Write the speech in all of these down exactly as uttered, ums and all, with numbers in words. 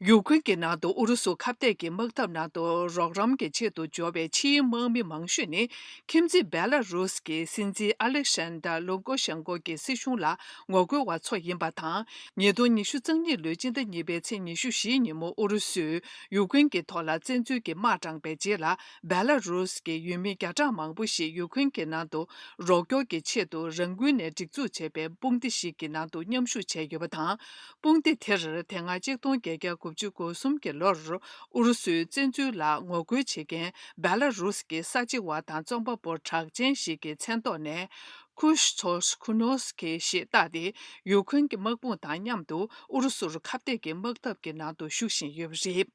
ཡུ་ཁུན་གྱི་ནང་དུ་ཨུ་རུ་སུ་ཁ་གཏད་ཀྱི་དམག་འཐབ་ནང་དུ་རོགས་རམ་གྱི་ཆེད་དུ་འབྱོར་བའི་ཕྱིའི་དམག་མི་མང་ཤོས་ནི་ཁྱིམ་མཚེས་བེ་ལ་རུས་ཀྱི་སྲིད་འཛིན་ཨ་ལེག་ཤན་ཌར་ལུ་ཀོ་ཤན་ཀོ་གྱི་སྲིད་གཞུང་ལ་ངོ་རྒོལ་བ་ཚོ་ཡིན་པ་དང་། ཉིས་སྟོང་ཉི་ཤུ་རྩ་གཉིས་ལོའི་སྤྱི་ཟླ་གཉིས་པའི་ཚེས་ཉི་ཤུ་བཞིའི་ཉིན་མོ་ཨུ་རུ་སུས་ཡུ་ཁུན་གྱི་ཐོག་ལ་བཙན་འཛུལ་གྱི་དམག་དྲངས་པའི་རྗེས་ལ། བེ་ལ་རུས་ཀྱི་ཡུལ་མི་བརྒྱ་ཕྲག་མང་པོ་ཞིག་ཡུ་ཁུན་གྱི་ནང་དུ་རོགས་སྐྱོར་གྱི་ཆེད་དུ་རང་འགུལ་ནས་སྒྲིག་འཛུགས་བྱས་པའི་དཔུང་སྡེ་ཞིག་གི་ནང་དུ་མཉམ་ཞུགས་བྱས་ཡོད་པ་དང་། དཔུང་སྡེ་དེར་དེ་སྔ་གཅིག་སྟོང་བརྒྱད་བརྒྱ་དགུ་བཅུ་གོ་གསུམ་གྱི་ལོར་ཨུ་རུ་སུའི་བཙན་འཛུལ་ལ་ངོ་རྒོལ་བྱེད་མཁན་བེ་ལ་རུས་ཀྱི་ས་བྱི་བ་དང་རྩོམ་པ་པོ་གྲགས་ཅན་ཞིག་གི་མཚན་ཐོག་ནས། ཁུ་ཤ་ཐོ་ཁུ་ནོ་སི་ཁེ་ཞེས་བཏགས་ཏེ། ཡུ་ཁུན་གྱི་དམག་དཔུང་དང་མཉམ་དུ་ཨུ་རུ་སུར་ཁ་གཏད་ཀྱི་དམག་འཐབ་ཀྱི་ནང་དུ་ཞུགས་བཞིན་ཡོད་པ་རེད།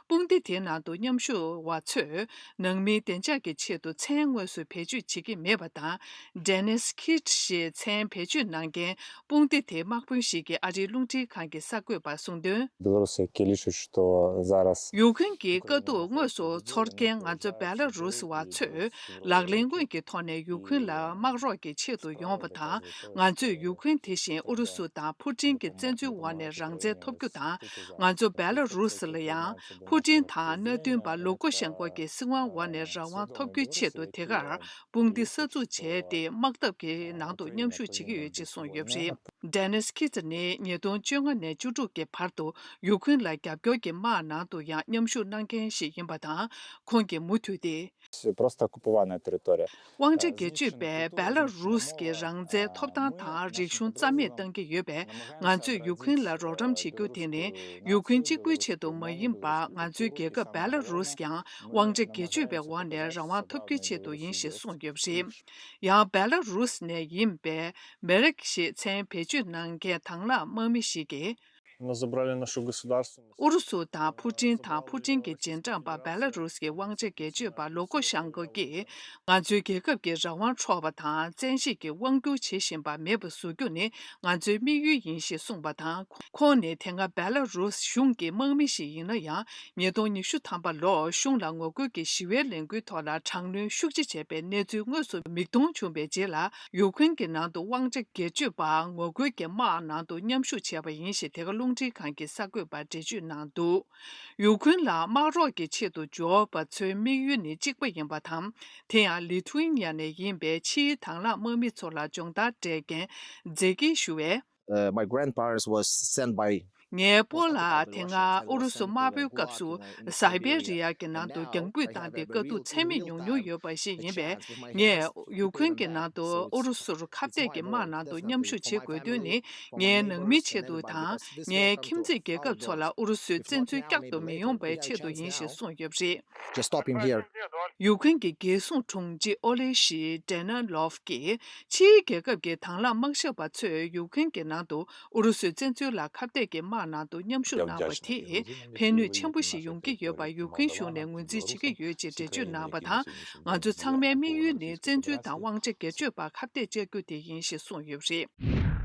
དཔུང་སྡེ་དེའི་ནང་དུ་མཉམ་ཞུགས་བ་ཚོས་ནང་མིའི་བདེ་འཇགས་ཀྱི་ཆེད་དུ་མཚན་དངོས་སུ་བེད་སྤྱོད་བྱེད་ཀྱི་མེད་པ་དང་། ཌེ་ནིས་ཁིད་ཞེས་མཚན་བེད་སྤྱོད་གནང་མཁན་དཔུང་སྡེ་དེའི་དམག་དཔོན་ཞིག་གིས་ཨ་རིའི་རླུང་འཕྲིན་ཁང་གི་གསར་འགོད་པར་གསུངས་དོན། Білоруси пишуть, што зараз ཡུ་ཁུན་གྱི་དཀའ་སྡུག་དངོས་སུ་ཚོར་མཁན་ང་ཚོ་བེ་ལ་རུས་བ་ཚོས་ལག་ལེན་དངོས་ཀྱི་ཐོག་ནས་ཡུ་ཁུན་ལ་དམག་རོགས་ཀྱི་ཆེད་དུ་ཡོང་བ་དང་། ང་ཚོས་ཡུ་ཁུན་དེ་བཞིན་ཨུ་རུ་སུ་དང་ཕུ་ཀྲིན་གྱི་བཙན་འཛུལ་འོག་ནས་རང་བཙན་ཐོབ་རྒྱུ་དང་། ང་ཚོ་བེ་ལ་རུས་ལ་ཡང་ཕུ་ཀྲིན་དང་མནའ་མཐུན་པ་ལུ་ཀོ་ཤན་ཀོ་གི་སྲིད་དབང་འོག་ནས་རང་དབང་ཐོབ་རྒྱུའི་ཆེད་དུ་དེ་གར་དཔུང་སྡེ་གསར་འཛུགས་བྱས་ཏེ་དམག་འཐབ་ཀྱི་ནང་དུ་མཉམ་ཞུགས་བྱེད་ཀྱི་ཡོད་ཅེས་གསུངས་ཡོད་པ་རེད། ཌེ་ནིས་ཁི་ཙི་ནི་ཉིས་སྟོང་བཅོ་ལྔ་ནས་བཅུ་དྲུག་གི་བར་དུ་ཡུ་ཁུན་ལ་རྒྱབ་སྐྱོར་གྱི་དམག་ནང་དུ་ཡང་མཉམ་ཞུགས་གནང་མཁན་ཞིག་ཡིན་པ་དང་། ཁོང་གིས་མུ་མཐུད་དེ། Просто оккупованная территория. དབང་ཆ་སྒེར་གཅོད་པས་བེ་ལ་རུས་ཀྱི་རང་བཙན་ཐོབ་ཐང་དང་རིག་གཞུང་རྩ་མེད་བཏང་གི་ཡོད་པས། ང་ཚོས་ཡུ་ཁུན་ལ་རོགས་རམ་བྱེད་རྒྱུ་དེ་ནི་ཡུ་ཁུན་གཅིག་པུའི་ཆེད་དུ་མ་ཡིན་པར། ང་ཚོའི་རྒྱལ་ཁབ་བེ་ལ་རུས་ཀྱང་དབང་ཆ་སྒེར་གཅོད་པའི་འོག་ནས་རང་དབང་ཐོབ་རྒྱུའི་ཆེད་དུ་ཡིན་ཞེས་གསུངས་ཡོད་པ་རེད། ཡང་བེ་ལ་རུས་ནས་ཡིན་པའི་མེ་རེག་ཞེས་མཚན་བེད་སྤྱོད་གནང་མཁན་དང་བླངས་དམག་མི་ཞིག་གིས། Они забрали нашу государственность. ཨུ་རུ་སུ་དང་ཕུ་ཀྲིན་དང་ཕུ་ཀྲིན་གྱི་རྗེས་འབྲང་པ་བེ་ལ་རུས་ཀྱི་དབང་ཆ་སྒེར་གཅོད་པ་ལུ་ཀོ་ཤན་ཀོ་གིས་ང་ཚོའི་རྒྱལ་ཁབ་ཀྱི་རང་དབང་འཕྲོག་པ་དང་བཙན་ཤེད་ཀྱིས་དབང་བསྒྱུར་བྱེད་བཞིན་པ་མེད་པ་བཟོ་རྒྱུ་ནི་ང་ཚོའི་དམིགས་ཡུལ་ཡིན་ཞེས་གསུངས་པ་དང་། ཁོང་ནི་དེ་སྔ་བེ་ལ་རུས་གཞུང་གི་དམག་མི་ཞིག་ཡིན་ན་ཡང་། ཉིས་སྟོང་ཉི་ཤུ་ཐམ་པ་ལོར་གཞུང་ལ་ངོ་རྒོལ་གྱི་ཞི་བའི་ལས་འགུལ་ཐོག་ལ་དྲག་གནོན་ཤུགས་ཆེ་བྱས་པའི་གནས་ཚུལ་དངོས་སུ་མིག་མཐོང་བྱུང་བའི་རྗེས་ལ། ཡུ་ཁུན་གྱི་ནང་དུ་དབང་ཆ་སྒེར་གཅོད་པ་ངོ་རྒོལ་གྱི་དམག་ནང་དུ་མཉམ་ཞུགས་བྱས་པ་ཡིན་ཞེས་དེ་ག་རླུང་འཕྲིན་ཁང་གི་གསར་འགོད་པར་འགྲེལ་བརྗོད་གནང་འདུག་ཡུ་ཁུན་ལ་དམག་རོགས་ཀྱི་ཆེད་དུ་འབྱོར་བ་ཚོའི་དམིགས་ཡུལ་ནི་གཅིག་པ་ཡིན་པ་དང་། དེ་ཡང་ལི་ཐུ་ཝེ་ནི་ཡ་ནས་ཡིན་པའི་ཕྱིའི་དང་བླངས་དམག་མི་ཚོ་ལ་སྦྱོང་བརྡར་སྤྲད་མཁན་ཛེ་ཀི་ཞུ་བས། Uh, my grandparents was sent by ངའི་སྤོ་ལགས་དེ་སྔ་ཨུ་རུ་སུ་དམར་པོའི་སྐབས་སུ་སའི་བེ་རི་ཡ་གྱི་ནང་དུ་རྒྱང་འབུད་བཏང་སྟེ་དཀའ་སྡུག་ཚད་མེད་མྱོང་མྱོང་ཡོད་པ་ཞིག་ཡིན་པས། ངས་ཡུ་ཁུན་གྱི་ནང་དུ་ཨུ་རུ་སུར་ཁ་གཏད་ཀྱི་དམག་ནང་དུ་མཉམ་ཞུགས་བྱེད་དགོས་དོན་ནི། ངའི་ནང་མིའི་ཆེད་དུ་དང་། ངའི་ཁྱིམ་མཚེས་རྒྱལ་ཁབ་ཚོ་ལ་ཨུ་རུ་སུའི་བཙན་འཛུལ་བསྐྱར་དུ་མི་ཡོང་བའི་ཆེད་དུ་ཡིན་ཞེས་གསུངས་ཡོད་པ་རེད། Just stop him here. ཡུ་ཁུན་གྱི་རྒྱལ་སྲུང་དྲུང་ཆེ་ཨོ་ལེ་ཤི་ཏྲེ་ན་ལོབ་ཀྱིས། ཕྱིའི་རྒྱལ་ཁབ་ཀྱི་དང་བླངས་དམག་ཞབས་པ་ཚོས་ཡུ་ཁུན་གྱི་ནང་དུ་ཨུ་རུ་སུའི་བཙན་འཛུལ་ལ་ཁ་གཏད་ཀྱི་དམག་ནང་དུ་མཉམ་ཞུགས་གནང་བ་དེས་ཕན་ནུས་ཆེན་པོ་ཞིག་ཡོང་གི་ཡོད་པ་ཡུ་ཁུན་གཞུང་ནས་ངོས་འཛིན་བྱེད་ཀྱི་ཡོད་ཅེས་འགྲེལ་བརྗོད་གནང་བ་དང་། ང་ཚོ་ཚང་མའི་དམིགས་ཡུལ་ནི་བཙན་འཛུལ་དང་དབང་ཆ་སྒེར་གཅོད་པར་ཁ་གཏད་བཅག་རྒྱུ་དེ་ཡིན་ཞེས་གསུངས་ཡོད་པ་རེད།